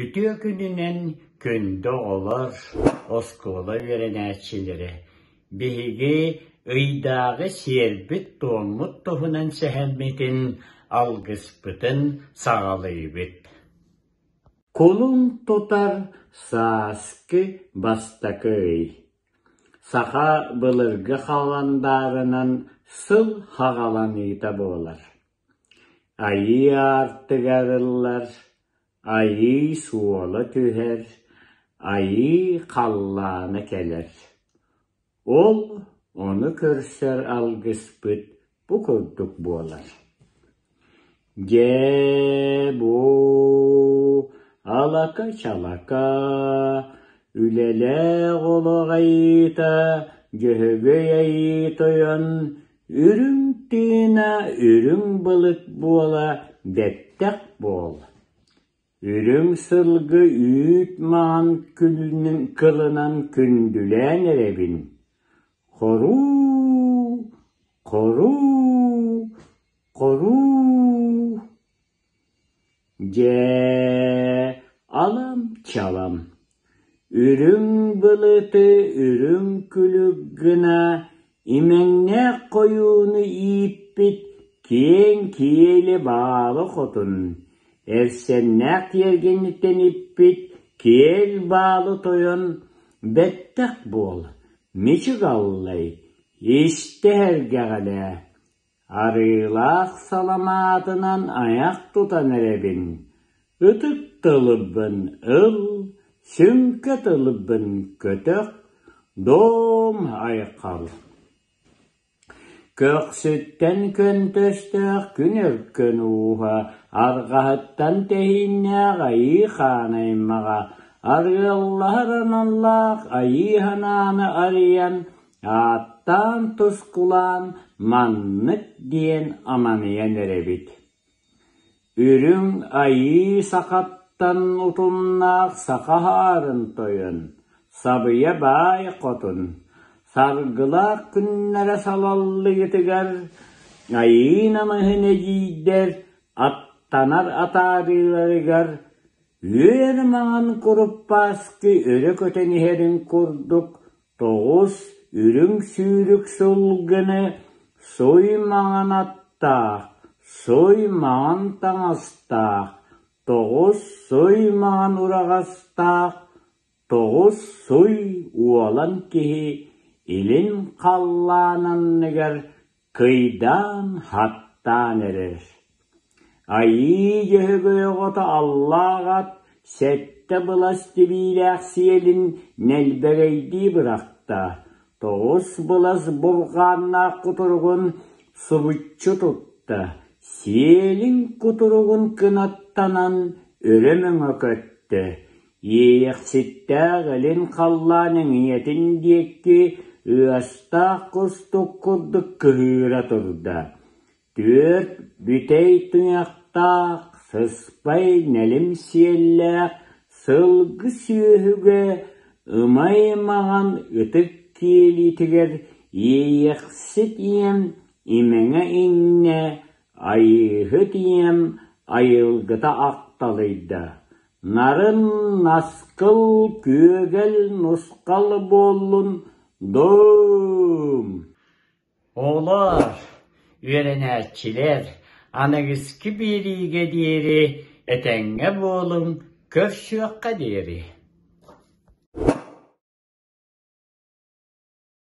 Үтүө күнүнэн күндү оҕолор, оскуола үөрэнээччилэрэ! Биһиги ыйдааҕы сиэрбит-туоммут туһунан сэһэммитин, алгыспытын саҕалыыбыт. Кулун тутар сааскы бастакы ый. Саха былыргы халандаарынан сыл хаҕаланыыта буолар. Айыы аартыгар ыллар, айыы суола түһэр, айыы халлаана кэлэр. Ол ону көрсөр алгыспыт бу курдук буолар. Дьээ, бу алака-чалака, үлэлээх олох айыыта, Дьөһөгөй айыы тойон Үрүҥ тыына үрүҥ былыт буола бэттэх буол, үрүҥ сылгы үүт маҥан кылынан күндүлээн эрэбин, хоруу, хоруу, хоруу Дьэ, алам-чалам, үрүҥ былыты үрүҥ күлүк гына имэҥнээх хойууну ииппит киэҥ киэли баалы хотун, эрсэннээх тиэргэниттэн иппит киэл баалы тойон бэттэх буол, мичик аллай, истэ эһэргэҕэлээ, Арыылаах саламаатынан айах тутан эрэбин, ытык тылбын ыл, сүҥкэ тылбын көтөх, дом айхал. Көхсүттэн көнтөстөөх күн өркөн ууһа, арҕаһыттан тэһииннээх айыы хаан аймаҕа, арыаллаһар аналлаах айыы санааны арыйан, Ааттаан тускулаан маннык диэн аманыйан эрэбит: Үрүҥ Айыы сахаттан утумнаах саха аһаарын тойон, Сабыйа баай хотун, саргылаах күннэрэ салаллыытыгар Айыы намыһын эдьиийдэр аттанар атаарыыларыгар үөр маҥан куруппааскы өрө көтөн иһэрин курдук Тоҕус үрүҥ сүүрүк сылгыны суй маҥан аттаах, суй маҥан таҥастаах, тоҕус суй маҥан ураҕастаах, тоҕус суй уолан киһи илин халлаан анныгар кыйдаан хаттаан эрэр. Айыы Дьөһөгөй оҕото аллаах ат сэттэ былас тибиилээх сиэлин нэлбэгэйдии бырахта, тоҕус былас бурҕааннаах кутуругун субуччу тутта, сиэлин кутуругун кынаттанан өрө мөҥө көттө, Иэйэхситтээх илин халлаан эҥийэтин диэки ыастаах кустук курдук кыһыыра турда. Түөрт бүтэй туйахтаах, сыспай нэлим сиэллээх сылгы сүөһүгэ ымай маҥан ытык киэлитигэр Иэйэхсит ийэм имэҥэ иҥнэ, Айыыһыт ийэм айылгыта ахталыйда Нарын наскыл күөгэл нусхал буоллун дуу Оҕолоор, үөрэнээччилэр, аныгыскы биэриигэ диэри этэҥҥэ буолуҥ, көрсүөххэ диэри.